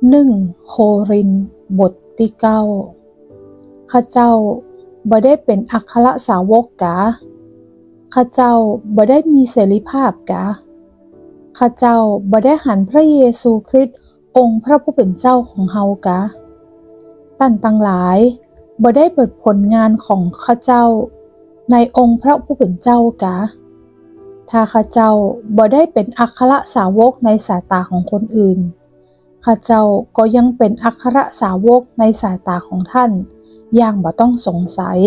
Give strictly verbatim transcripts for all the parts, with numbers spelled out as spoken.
หนึ่งโครินธ์บทตี้เก้า ข้าเจ้าบ่ได้เป๋นอัครสาวกกา ข้าเจ้าบ่ได้มีเสรีภาพกา ข้าเจ้าบ่ได้หันพระเยซูคริสต์องค์พระผู้เป๋นเจ้าของเฮากา ต้านตังหลายบ่ได้เปิดผลงานของข้าเจ้าในองค์พระผู้เป๋นเจ้ากา ถ้าข้าเจ้าบ่ได้เป๋นอัครสาวกในสายต๋าของคนอื่น ข้าเจ้าก็ยังเป๋นอัครสาวกในสายต๋าของต้านอย่างบ่ต้องสงสัย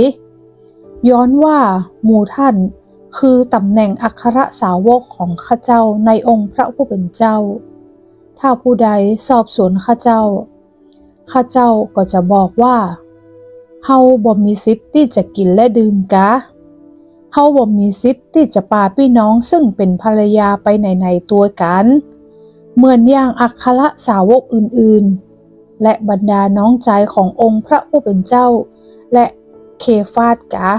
ย้อนว่าหมู่ต้านคือต๋ำแหน่งอัครสาวกของข้าเจ้าในองค์พระผู้เป๋นเจ้า ถ้าผู้ใดสอบสวนข้าเจ้า ข้าเจ้าก็จะบอกว่า เฮาบ่มีสิทธิ์ตี้จะกิ๋นและดื่มกา เฮาบ่มีสิทธิ์ตี้จะปาปี้น้องซึ่งเป๋นภรรยาไปไหนๆ ตวยกั๋น เหมือนอย่างอัครสาวกอื่นๆ และบรรดาน้องจายขององค์พระผู้เป๋นเจ้า และเคฟาสกา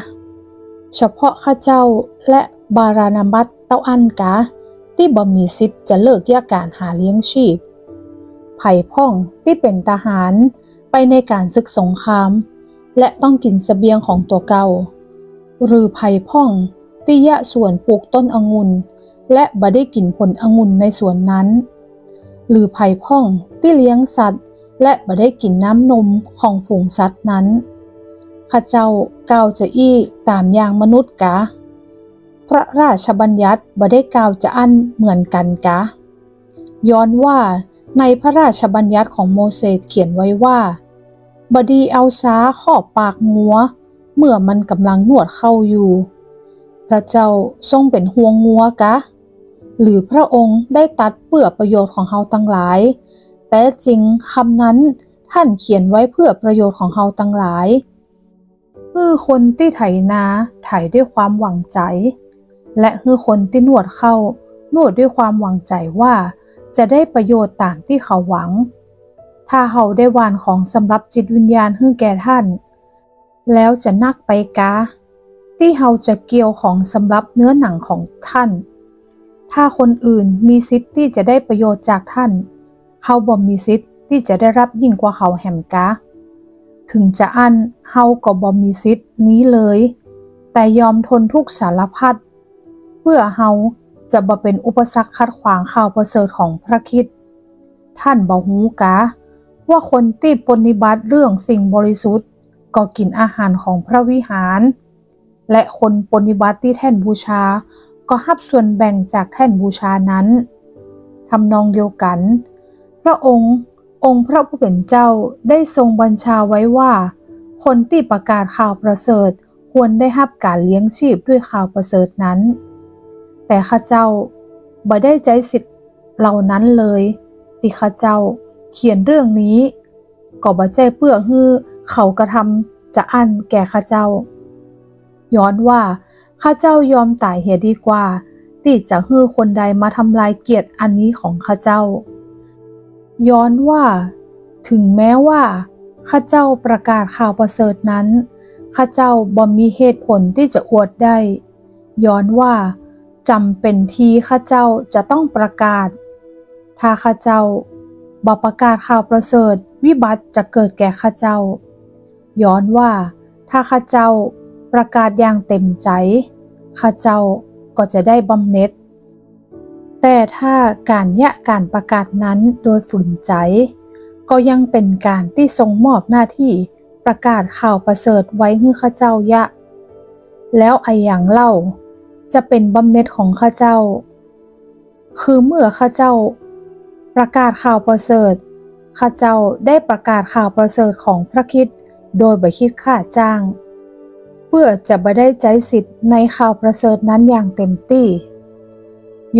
เฉพาะข้าเจ้าและบารนาบัสเต้าอั้นกา ตี้บ่มีสิทธิ์จะเลิกเยียะก๋านหาเลี้ยงจีพ ใผพ่องตี้เป๋นทหารไปในก๋านศึกสงคราม และต้องกิ๋นเสบียงของตั๋วเก่า หรือใผพ่องตี้เยียะสวนปูกต้นองุ่น และบ่ได้กิ๋นผลองุ่นในสวนนั้น หรือใผพ่องตี้เลี้ยงสัตว์ และบ่ได้กิ๋นน้ำนมของฝูงสัตว์นั้น ข้าเจ้ากล่าวจาอี้ต๋ามอย่างมนุษย์กา พระราชบัญญัติบ่ได้กล่าวจาอั้นเหมือนกั๋นกา ย้อนว่าในพระราชบัญญัติของโมเสสเขียนไว้ว่า บ่ดีเอาซ้าครอบปากงัว เมื่อมันก่ำลังนวดเข้าอยู่ พระเจ้าทรงเป๋นห่วงงัวกา หรือพระองค์ได้ตรัสเปื้อประโยชน์ของเฮาตังหลาย แต๊จริงกำนั้นต้านเขียนไว้เปื้อประโยชน์ของเฮาตังหลาย หื้อคนตี้ไถนาไถด้วยความหวังใจ๋ และหื้อคนตี้นวดเข้านวดด้วยความหวังใจ๋ว่าจะได้ประโยชน์ต๋ามตี้เขาหวัง ถ้าเฮาได้หว่านของสำหรับจิตวิญญาณหื้อแก่ต้าน แล้วจะนักไปกา ตี้เฮาจะเกี่ยวของสำหรับเนื้อหนังของต้าน ถ้าคนอื่นมีสิทธิ์ตี้จะได้ประโยชน์จากต้าน เฮาบ่มีสิทธิ์ตี้จะได้ฮับยิ่งกว่าเขาแหมกา เถิงจาอั้นเฮาก็บ่มีสิทธิ์นี้เลย แต่ยอมทนทุกข์สารพัด เปื้อเฮาจะบ่เป๋นอุปสรรคขัดขวางข่าวประเสริฐของพระคริสต์ ต้านบ่ฮู้กา ว่าคนตี้ปรนนิบัติเรื่องสิ่งบริสุทธิ์ก็กิ๋นอาหารของพระวิหาร และคนปรนนิบัติตี้แท่นบูชาก็ฮับส่วนแบ่งจากแท่นบูชานั้น ทำนองเดียวกั๋น พระองค์ องค์พระผู้เป๋นเจ้าได้ทรงบัญชาไว้ว่า คนตี้ประกาศข่าวประเสริฐควรได้ฮับก๋านเลี้ยงจีพด้วยข่าวประเสริฐนั้น แต่ข้าเจ้าบ่ได้ใจ๊สิทธิ์เหล่านั้นเลย ตี้ข้าเจ้าเขียนเรื่องนี้ ก็บ่ใจ้เปื้อหื้อเขากระทำจาอั้นแก่ข้าเจ้า ย้อนว่าข้าเจ้ายอมต๋ายเหียดีกว่าตี้จะหื้อคนใดมาทำลายเกียรติอันนี้ของข้าเจ้า ย้อนว่าเถิงแม้ว่าข้าเจ้าประกาศข่าวประเสริฐนั้น ข้าเจ้าบ่มีเหตุผลตี้จะอวดได้ ย้อนว่าจ๋ำเป๋นทีข้าเจ้าจะต้องประกาศ ถ้าข้าเจ้าบ่ประกาศข่าวประเสริฐ วิบัติจะเกิดแก่ข้าเจ้า ย้อนว่าถ้าข้าเจ้าประกาศอย่างเต๋มใจ๋ ข้าเจ้าก็จะได้บำเหน็จ แต่ถ้าก๋านเยียะก๋านประกาศนั้นโดยฝืนใจ๋ ก็ยังเป๋นก๋านตี้ทรงมอบหน้าตี้ประกาศข่าวประเสริฐไว้หื้อข้าเจ้าเยียะ แล้วอะหยังเล่าจะเป๋นบำเหน็จของข้าเจ้า คือเมื่อข้าเจ้าประกาศข่าวประเสริฐ ข้าเจ้าได้ประกาศข่าวประเสริฐของพระคริสต์โดยบ่คิดค่าจ้าง เปื้อจะบ่ได้ใจ๊สิทธิ์ในข่าวประเสริฐนั้นอย่างเต๋มตี้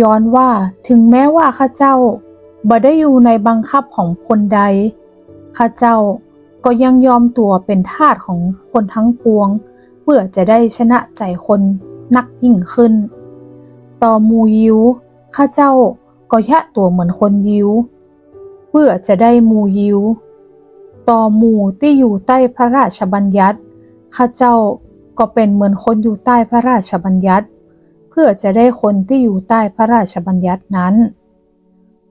ย้อนว่าเถิงแม้ว่าข้าเจ้าบ่ได้อยู่ในบังคับของคนใด ข้าเจ้าก็ยังยอมตั๋วเป๋นทาสของคนทั้งปวง เปื้อจะได้ชนะใจ๋คนนักยิ่งขึ้น ต่อหมู่ยิว ข้าเจ้าก็เยียะตั๋วเหมือนคนยิว เปื้อจะได้หมู่ยิว ต่อหมู่ตี้อยู่ใต้พระราชบัญญัติ ข้าเจ้าก็เป๋นเหมือนคนอยู่ใต้พระราชบัญญัติ เปื้อจะได้คนตี้อยู่ใต้พระราชบัญญัตินั้น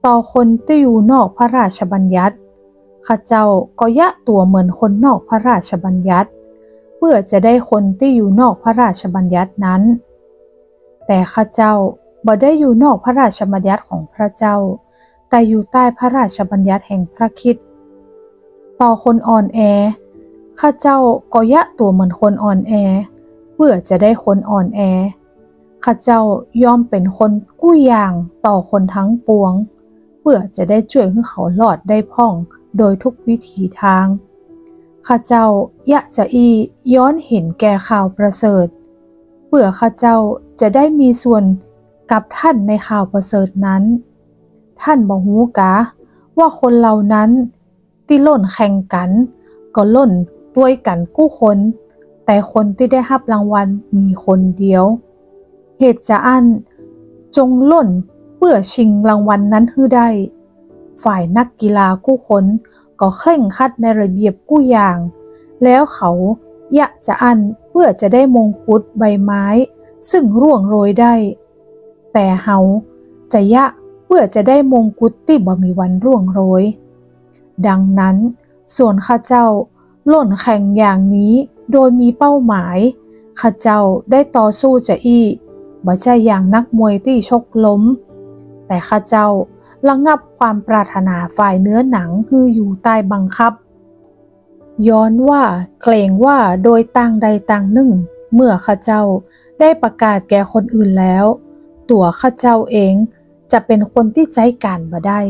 ต่อคนตี้อยู่นอกพระราชบัญญัติ ข้าเจ้าก็เยียะตั๋วเหมือนคนนอกพระราชบัญญัติ เพื่อจะได้คนตี้อยู่นอกพระราชบัญญัตินั้น แต่ข้าเจ้าบ่ได้อยู่นอกพระราชบัญญัติของพระเจ้า แต่อยู่ใต้พระราชบัญญัติแห่งพระคริสต์ ต่อคนอ่อนแอ ข้าเจ้าก็เยียะตั๋วเหมือนคนอ่อนแอ เพื่อจะได้คนอ่อนแอ ข้าเจ้ายอมเป๋นคนกู้อย่างต่อคนทั้งปวง เพื่อจะได้จ้วยหื้อเขารอดได้พ่องโดยทุกวิถีตาง ข้าเจ้าเยียะจาอี้ย้อนเห็นแก่ข่าวประเสริฐ เพื่อข้าเจ้าจะได้มีส่วนกับต้านในข่าวประเสริฐนั้น ต้านบ่ฮู้กา ว่าคนเหล่านั้นตี้ล่นแข่งกั๋น ก็ล่นตวยกั๋นกู้คน แต่คนตี้ได้ฮับรางวัลมีคนเดียว เหตุจาอั้น จงล่นเพื่อชิงรางวัลนั้นหื้อได้ ฝ่ายนักกีฬากู้คนก็เคร่งครัดในระเบียบกู้อย่าง แล้วเขาเยียะจาอั้นเพื่อจะได้มงกุฎใบไม้ซึ่งร่วงโรยได้ แต่เฮาจะเยียะเพื่อจะได้มงกุฎตี้บ่มีวันร่วงโรย ดังนั้น ส่วนข้าเจ้าล่นแข่งอย่างนี้โดยมีเป้าหมาย ข้าเจ้าได้ต่อสู้จาอี้ บ่ใจ้อย่างนักมวยตี้ชกล้ม แต่ข้าเจ้าระงับความปรารถนาฝ่ายเนื้อหนังหื้ออยู่ใต้บังคับ ย้อนว่าเกรงว่าโดยตางใดตางนึ่ง เมื่อข้าเจ้าได้ประกาศแก่คนอื่นแล้ว ตั๋วข้าเจ้าเองจะเป๋นคนตี้ใจ๊ก๋านบ่ได้